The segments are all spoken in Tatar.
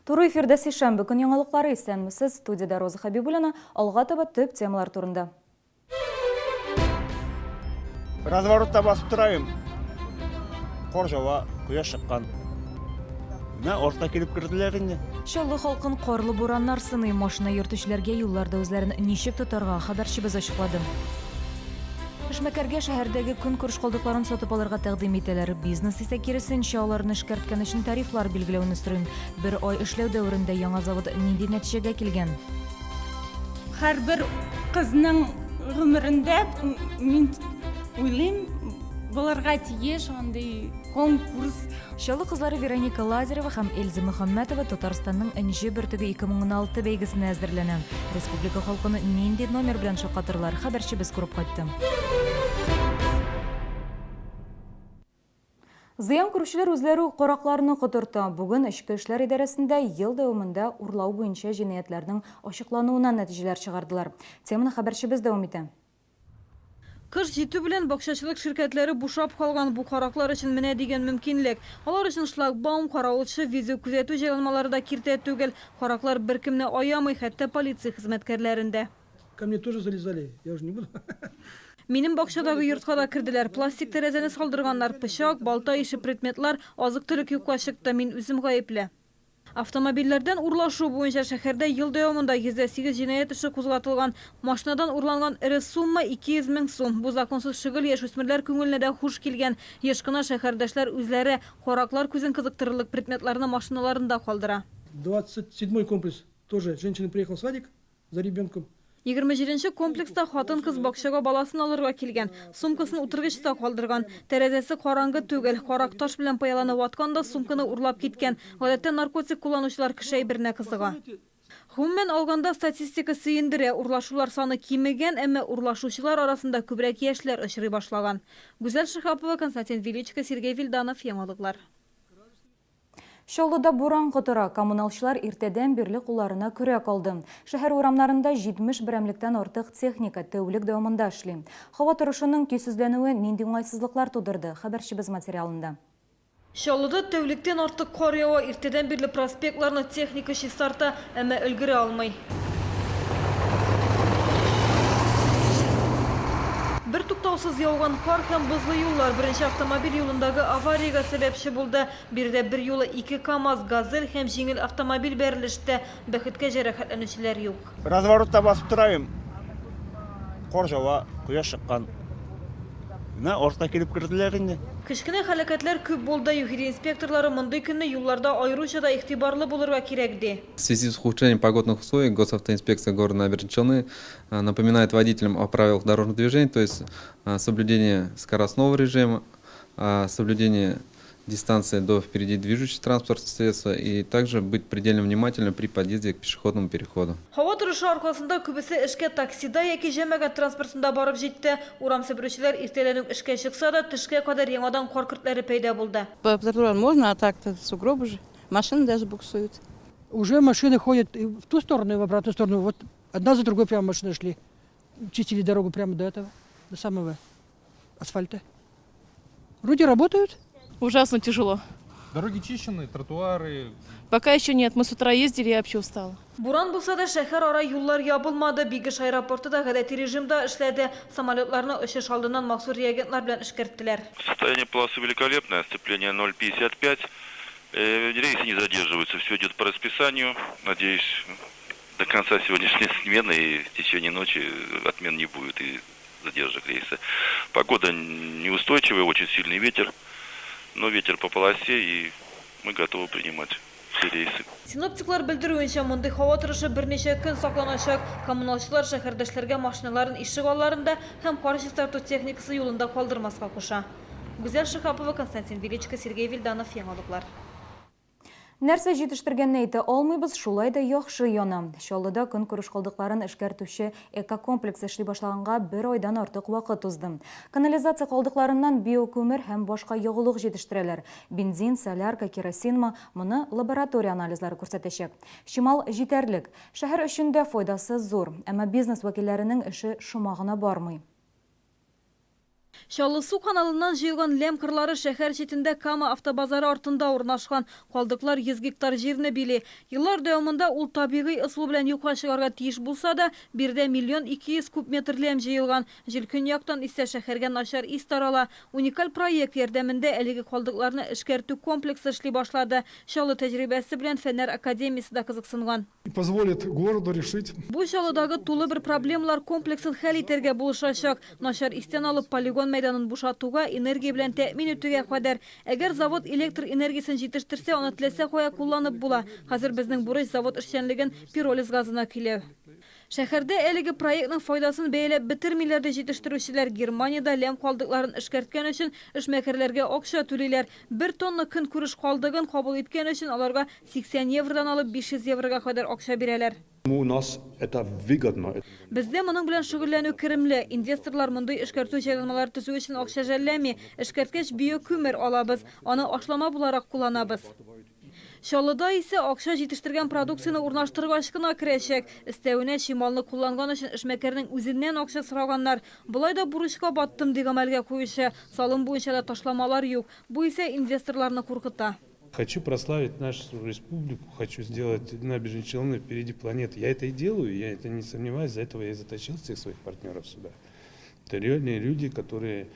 Туры эфирда сишәмбе көн яңалыклары исәнмесез. Студиядә Роза Хәбибуллина. Алга таба төп темалар турында. Разворотта басып торайым. Кар жава, кояш чыккан. Менә артка килеп керделәр инде. Чаллы халкын карлы бураннар сыный. Машина йөртүчеләргә юлларда үзләрен ничек тотарга, хәбәрчебез ачыклады. Эшмәкәргә шәһәрдәге көнкүреш калдыкларын сатып алырга тәкъдим итәләр. Бизнес исә киресенчә, аларны эшкәрткән өчен тарифлар билгеләүне сорый. Бер ай эшләү дәверендә яңа завод нинди нәтиҗәгә килгән? Һәрбер кызның гомерендә, мин уйлыйм, булырга тиеш андый конкурс. Чаллы кызлары Вероника Лазарева һәм Эльза Мөхәммәтова Татарстанның Энҗе бөртеге 2016 бәйгесенә әзерләнә. Республика халкын нинди номер белән шаккатырлар, хәбәрчебез күреп кайтты. Зыян күрүчеләр үзләре үк каракларны котырта. Бүген Эчке эшләр идарәсендә ел дәвамында урлау буенча җинаятьләрнең ачыклануыннан нәтиҗәләр чыгардылар. Теманы хәбәрчебез дәвам итә. Кыш җитү белән бакчачылык ширкәтләре бушап калган. Бу караклар өчен менә дигән мөмкинлек. Алар өчен шлагбаум, каравылчы, видеокүзәтү җайланмалары да киртә түгел. Караклар беркемне аямый, хәтта полиция хезмәткәрләрен дә. Ко мне тоже залезали, я уже не буду. Минем бакчадагы йортка да керделәр. Пластик тәрәзәне салдырганнар. Пычак, балта ише предметлар, азык-төлек юкка чыкты. Мин үзем гаепле. Автомобильләрдән урлашу буенча шәһәрдә ел дәвамында 108 җинаять эше кузгатылган. Машинадан урланган эре сумма, 200 мең сум. Бу законсыз шөгыль яшүсмерләр күңеленә дә хуш килгән. Еш кына шәһәрдәшләр үзләре, караклар күзен кызыктырырлык предметларны машиналарында калдыра. Двадцать седьмой комплекс тоже женщина приехала в садик за ребенком. 27 нче комплекста хатын-кыз бакчага баласын алырга килгән. Сумкасын утыргычта калдырган. Тәрәзәсе караңгы түгел. Карак таш белән пыяланы ваткан да сумканы урлап киткән. Гадәттә наркотик кулланучылар кеше әйберенә кызыга. Гомумән алганда, статистика сөендерә. Урлашулар саны кимегән, әмма урлашучылар арасында күбрәк яшьләр очрый башлаган. Гүзәл Шиһапова, Константин Величко, Сергей Вильданов, Яңалыклар. Чаллыда буран котыра. Коммуналчылар иртәдән бирле кулларына көрәк алды. Шәһәр урамнарында 70 берәмлектән артык техника тәүлек дәвамында эшли. Һава торышының көйсезләнүе нинди уңайсызлыклар тудырды, хәбәрчебез материалында. Чаллыда тәүлектән артык кар ява, иртәдән бирле проспектларны техника чистарта, әмма өлгерә алмый. Бертуктаусыз яуган кар һәм бозлы юллар беренче автомобиль юлындагы авариягә сәбәпче булды. Биредә берьюлы ике КАМАЗ, Газель һәм җиңел автомобиль бәрелеште. Бәхеткә, җәрәхәтләнүчеләр юк. Разворотта басып торайым. Кар жава, кояш чыккан. Менә артка килеп керделәр инде. Кечкенә һәлакәтләр күп булды. ЮХИДИ инспекторлары мондый көнне юлларда аеруча да игътибарлы булырга кирәк, ди. В связи с ухудшением погодных условий Госавтоинспекция города Набережные Челны напоминает водителям о правилах дорожного движения, то есть соблюдение скоростного режима, соблюдение дистанции до впереди движущегося транспортного средства и также быть предельно внимательным при подъезде к пешеходному переходу. Һава торышы аркасында күбесе эшкә таксида яки җәмәгать транспортында барып җитте. Урам себерүчеләр иртәдән үк эшкә чыкса да, төшкә кадәр яңадан кар көртләре пәйда булды. По тротуарам можно, а так-то сугробы же. Машины даже буксуют. Уже машины ходят и в ту сторону, и в обратную сторону. Вот одна за другой прямо машины шли. Чистили дорогу прямо до этого, до самого асфальта. Вроде работают. Ужасно тяжело. Дороги чищены, тротуары. Пока еще нет. Мы с утра ездили, я вообще устала. Буран булса да, шәһәр ара юллар ябылмады. Бигеш аэропорты да гадәти режимда эшләде. Самолетларны очыш алдыннан махсус реагентлар белән эшкәрттеләр. Состояние полосы великолепное, сцепление 0,55. Рейсы не задерживаются, все идет по расписанию. Надеюсь, до конца сегодняшней смены и в течение ночи отмен не будет и задержек рейса. Погода неустойчивая, очень сильный ветер, но ветер по полосе и мы готовы принимать все рейсы. Синоптиклар белдерүенчә, мондый һава торышы берничә көн сакланачак. Коммуналчылар шәһәрдәшләргә машиналарын ишек алларында һәм кар чистарту техникасы юлында калдырмаска куша. Гүзәл Шиһапова, Константин Величко, Сергей Вильданов, Яңалыклар. Нәрсә җитештергәнне әйтә алмыйбыз, шулай да яхшы яна. Чаллыда көнкүреш калдыкларын эшкәртүче экокомплекс эшли башлаганга бер айдан артык вакыт узды. Канализация калдыкларыннан биокүмер һәм башка ягулык җитештерәләр. Бензин, солярка, керосинмы, моны лаборатория анализлары күрсәтәчәк. Чимал җитәрлек. Шәһәр өчен дә файдасы зур. Әмма бизнес вәкилләренең эше шома гына бармый. Чаллы су каналыннан җыелган ләм кырлары шәһәр читендә Кама автобазары артында урнашкан. Калдыклар 100 гектар җирне били. Еллар дәвамында ул табигый ысул белән юкка чыгарга тиеш булса да, биредә миллион 200 куб метр ләм җыелган. Җил көньяктан иссә, шәһәргә начар ис тарала. Уникаль проект ярдәмендә әлеге калдыкларны эшкәртү комплексы эшли башлады. Чаллы тәҗрибәсе белән Фәннәр академиясе дә кызыксынган. И позволит городу решить. Бу Чаллыдагы тулы бер проблемалар комплексын хәл итәргә булышачак. Начар истән алып, полигон мәйданын бушатуга, энергия белән тәэмин итүгә кадәр. Әгәр завод электр энергиясен җитештерсә, аны теләсә кая кулланып була. Хәзер безнең бурыч, завод эшчәнлеген пиролиз газына көйләү. Шәһәрдә әлеге проектның файдасын бәяләп бетермиләр, ди җитештерүчеләр. Германиядә ләм калдыкларын эшкәрткән өчен эшмәкәрләргә акча түлиләр. Бер тонна көнкүреш калдыгын кабул иткән өчен аларга 80 евродан алып 500 еврога кадәр акча бирәләр. У нас это выгодно. Бездә моның белән шөгыльләнү керемле. Инвесторлар мондый эшкәртү җайланмалары төзү өчен акча жәлләми. Эшкәрткәч, биокүмер алабыз. Аны ашлама буларак кулланабыз. Чаллыда исә акча җитештергән продукцияне урнаштыргач кына керәчәк. Өстәвенә, чималны кулланган өчен эшмәкәрнең үзеннән акча сораганнар. Болай да бурычка баттым, ди гамәлгә куючы. Салым буенча да ташламалар юк. Бу исә инвесторларны куркыта. Хочу прославить нашу республику, хочу сделать Набережные Челны впереди планеты. Я это и делаю, я это не сомневаюсь, за этого я и затащил всех своих партнеров сюда. Это реальные люди, которые,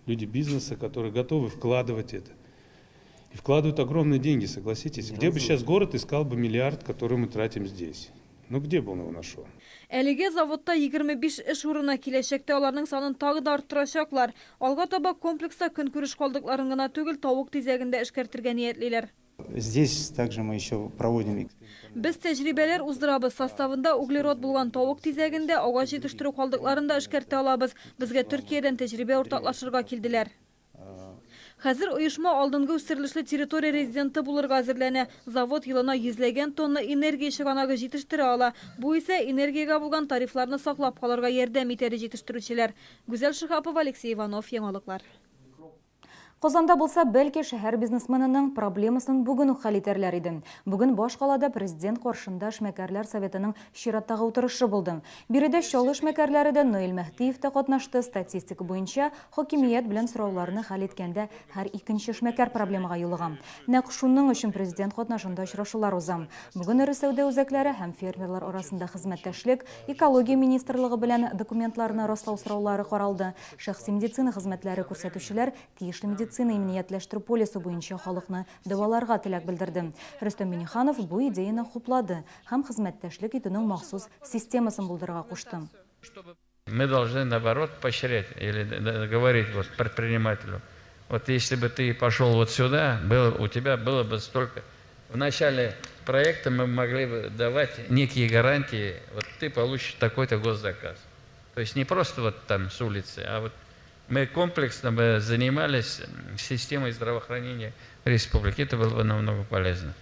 люди бизнеса, которые готовы вкладывать это. И вкладывают огромные деньги, согласитесь. Где бы сейчас город искал бы миллиард, который мы тратим здесь? Ну где бы он его нашел? Әлегә заводта 25 эш урыны, киләчәктә аларның санын тагы да арттырачаклар. Алга таба комплекста көнкүреш калдыкларын гына түгел, тавык тизәген дә эшкәртергә ниятлиләр. Здесь также мы еще проводим Без тәҗрибәләр уздырабыз. Составында углерод булган тавык тизәген дә, агач җитештерү калдыкларын да эшкәртә алабыз. Безгә Төркиядән тәҗрибә уртаклашырга килделәр. Хәзер оешма алдынгы үстерелешле территория резиденты булырга әзерләнә. Завод елына йөзләгән тонна энергия чыганагы җитештерә ала. Бу исә энергиягә булган тарифларны саклап калырга ярдәм итә, ди җитештерүчеләр. Гүзәл Шиһапова, Алексей Иванов, Яңалыклар. Казанда булса, бәлки шәһәр бизнесменының проблемасын бүген үк хәл итәрләр иде. Бүген башкалада президент каршында эшмәкәрләр советының чираттагы утырышы булды. Биредә Чаллы эшмәкәрләре дә, Наил Мәһдиев тә катнашты. Статистика буенча, хакимият белән сорауларны хәл иткәндә һәр икенче эшмәкәр проблемага юлыга. Нәкъ шуның өчен президент катнашында очрашулар уза. Бүген эре сәүдә үзәкләре һәм фермерлар арасында хезмәттәшлек, экология министрлыгы белән документларны раслау сораулары каралды. Шәхси медицина хезмәтләре күрсәтүчеләр тиешле медицина иминиятләштерү полисы буенча халыкны дәваларга теләк белдерде. Рөстәм Миңнеханов бу идеяне хуплады һәм хезмәттәшлек итүнең махсус системасын булдырырга кушты. Мы должны, наоборот, поощрять или говорить вот предпринимателю: вот если бы ты пошел вот сюда, было, у тебя было бы столько. В начале проекта мы могли бы давать некие гарантии, вот ты получишь такой-то госзаказ. То есть не просто вот там с улицы, а вот мы комплексно бы занимались системой здравоохранения республики. Это было бы намного полезно.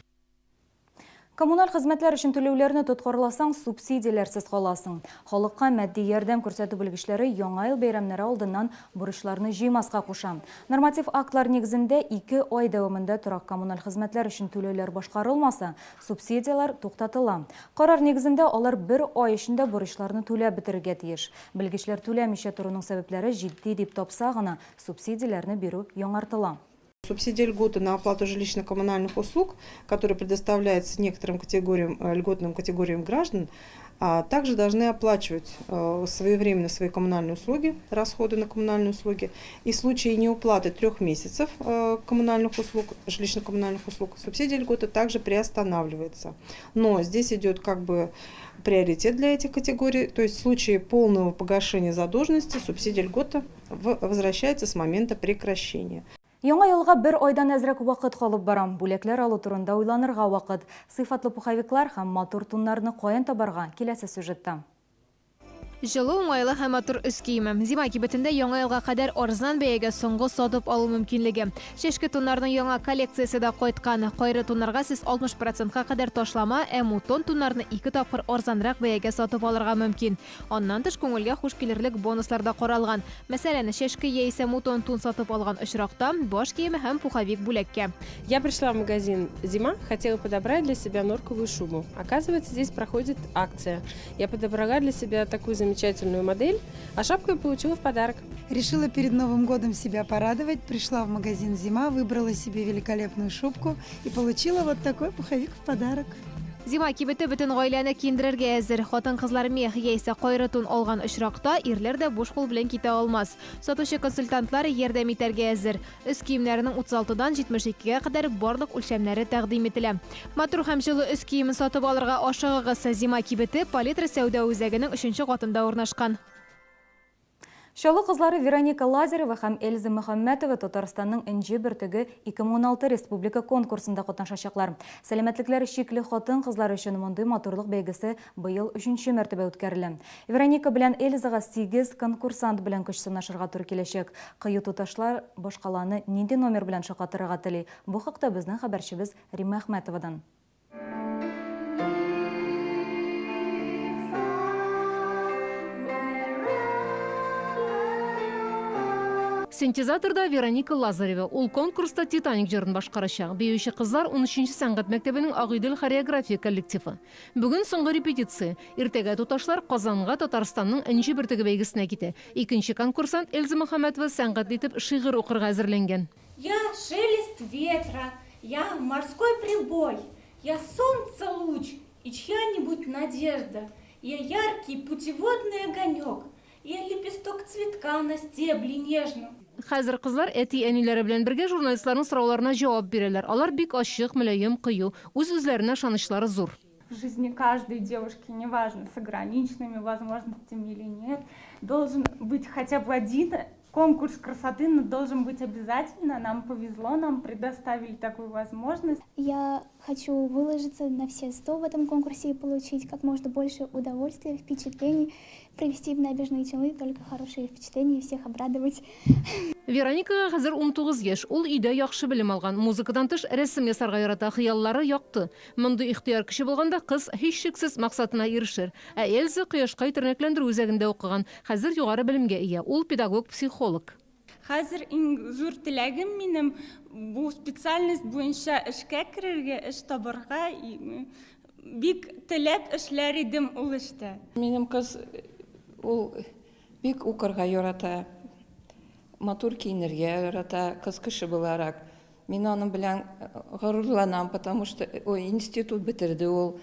Коммуналь хезмәтләр өчен түләүләрне тоткарласаң, субсидияләрсез каласың. Халыкка матди ярдәм күрсәтү белгечләре Яңа ел бәйрәмнәре алдыннан бурычларны җыймаска куша. Норматив актлар нигезендә 2 ай дәвамында торак-коммуналь хезмәтләр өчен түләүләр башкарылмаса, субсидияләр туктатыла. Карар нигезендә алар бер ай эчендә бурычларны түләп бетерергә тиеш. Белгечләр түләмичә торуның сәбәпләре җитди дип тапса гына, субсидияләрне бирү яңартыла. Субсидия льготы на оплату жилищно-коммунальных услуг, которая предоставляется некоторым категориям, льготным категориям граждан, также должны оплачивать своевременно свои коммунальные услуги, расходы на коммунальные услуги. И в случае неуплаты 3 месяцев коммунальных услуг, жилищно-коммунальных услуг, субсидия льготы также приостанавливается. Но здесь идет как бы приоритет для этих категорий, то есть в случае полного погашения задолженности субсидия льгота возвращается с момента прекращения. Яңа елга бер айдан әзрәк вакыт калып бара. Бүләкләр алу турында уйланырга вакыт. Сыйфатлы пуховиклар һәм матур туннарны каян табарга? Киләсе сюжетта. Җылы, уңайлы һәм матур өс киеме. Зима кибетендә яңа елга кадәр арзан бәягә соңгы сатып алу мөмкинлеге. Чәшке туннарның яңа коллекциясе дә кайткан. Кайры туннарга сез 60 процентка кадәр ташлама, ә мутон туннарны ике тапкыр арзанрак бәягә сатып алырга мөмкин. Аннан тыш күңелгә хуш килерлек бонуслар да каралган. Мәсәлән, чәшке яисә мутон тун сатып алган очракта баш киеме һәм пуховик бүләккә. Я пришла в магазин «Зима», хотела подобрать для себя норковую шубу. Оказывается, здесь проходит акция. Я подобрала для себя такую замечательную замечательную модель, а шапку я получила в подарок. Решила перед Новым годом себя порадовать, пришла в магазин «Зима», выбрала себе великолепную шубку и получила вот такой пуховик в подарок. Зима кибете бөтен гаиләне киендерергә әзер. Хатын-кызлар мех яисә кайры тун алган очракта, ирләр дә буш кул белән китә алмас. Сатучы консультантлар ярдәм итәргә әзер. Өс киемнәренең 36 дан 72 гә кадәр барлык үлчәмнәре тәкъдим ителә. Матур һәм җылы өс киемен сатып алырга ашыгыгыз. Зима кибете Палитра сәүдә үзәгенең өченче катында урнашкан. Чаллы кызлары Вероника Лазарева һәм Эльза Мөхәммәтова Татарстанның Энҗе бөртеге 2016 республика конкурсында катнашачаклар. Сәламәтлекләре чикле хатын-кызлар өчен мондый матурлык бәйгесе быел өченче мәртәбә үткәрелә. Вероника белән Эльзага сигез конкурсант белән көч сынашырга туры киләчәк. Кыю туташлар башкаланы нинди номер белән шаккатырырга тели? Бу хакта безнең хәбәрчебез Римма Әхмәтовадан. Синтезаторда Вероника Лазарева. Ул конкурста Титаник җырын башкарачак. Биюче кызлар 13 сәнгать мәктәбенең Агыйдел хореография коллективы. Бүген соңгы репетиция. Иртәгә туташлар Казанга Татарстанның Энҗе бөртеге бәйгесенә китә. Икенче конкурсант Эльза Мөхәммәтова сәнгатьле итеп шигырь укырга әзерләнгән. Я шелест ветра, я морской прибой, Я солнца луч и чья-нибудь надежда, Я яркий путеводный огонек, Я лепесток цветка на стебле нежном. Хәзер кызлар әти-әниләре белән бергә журналистларның сорауларына җавап бирәләр. Алар бик ачык, мөлаем, кыю. Үз-үзләренә ышанычлары зур. В жизни каждой девушки, неважно, с ограниченными возможностями или нет, должен быть хотя бы один конкурс красоты, но должен быть обязательно. Нам повезло, нам предоставили такую возможность. Я хочу выложиться на все сто в этом конкурсе и получить как можно больше удовольствия, впечатлений, провести в Набережные Челны только хорошие впечатления и всех обрадовать. Вероникага хәзер 19 яшь. Ул өйдә яхшы белем алган. Музыкадан тыш рәсем ясарга ярата, хыяллары якты. Мондый ихтыяр көче булганда, кыз, һичшиксез, максатына ирешер. Ә Эльза Кояшкай тернәкләндерү үзәгендә укыган, хәзер югары белемгә ия. Ул, педагог-психолог. Хәзер иң зур теләгем минем, бу специальность буенча эшкә керергә, эш табырга. Бик теләп эшләр идем ул эштә. Минем кыз ул бик укырга ярата, матур киенергә ярата, кыз кеше буларак. Мин аның белән горурланам, потому что ой, институт бетерде ул.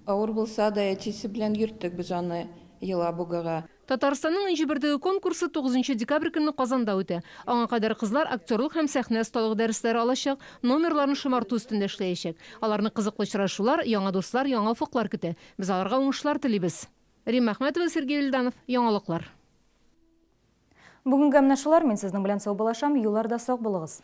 Авыр булса да, әтисе белән йөрттек без аны Елабугага. Татарстанның Энҗе бөртеге конкурсы 9 декабрь көнне Казанда үтә. Аңа кадәр кызлар актерлык һәм сәхнә осталыгы дәресләре алачак, номерларын шомарту өстендә эшләячәк. Аларны кызыклы очрашулар, яңа дуслар, яңа офыклар көтә. Без аларга уңышлар телибез. Римма Әхмәтова, Сергей Вильданов, Яңалыклар. Бүгенгә менә шулар, мин сезнең белән саубуллашам, юлларда сак булыгыз.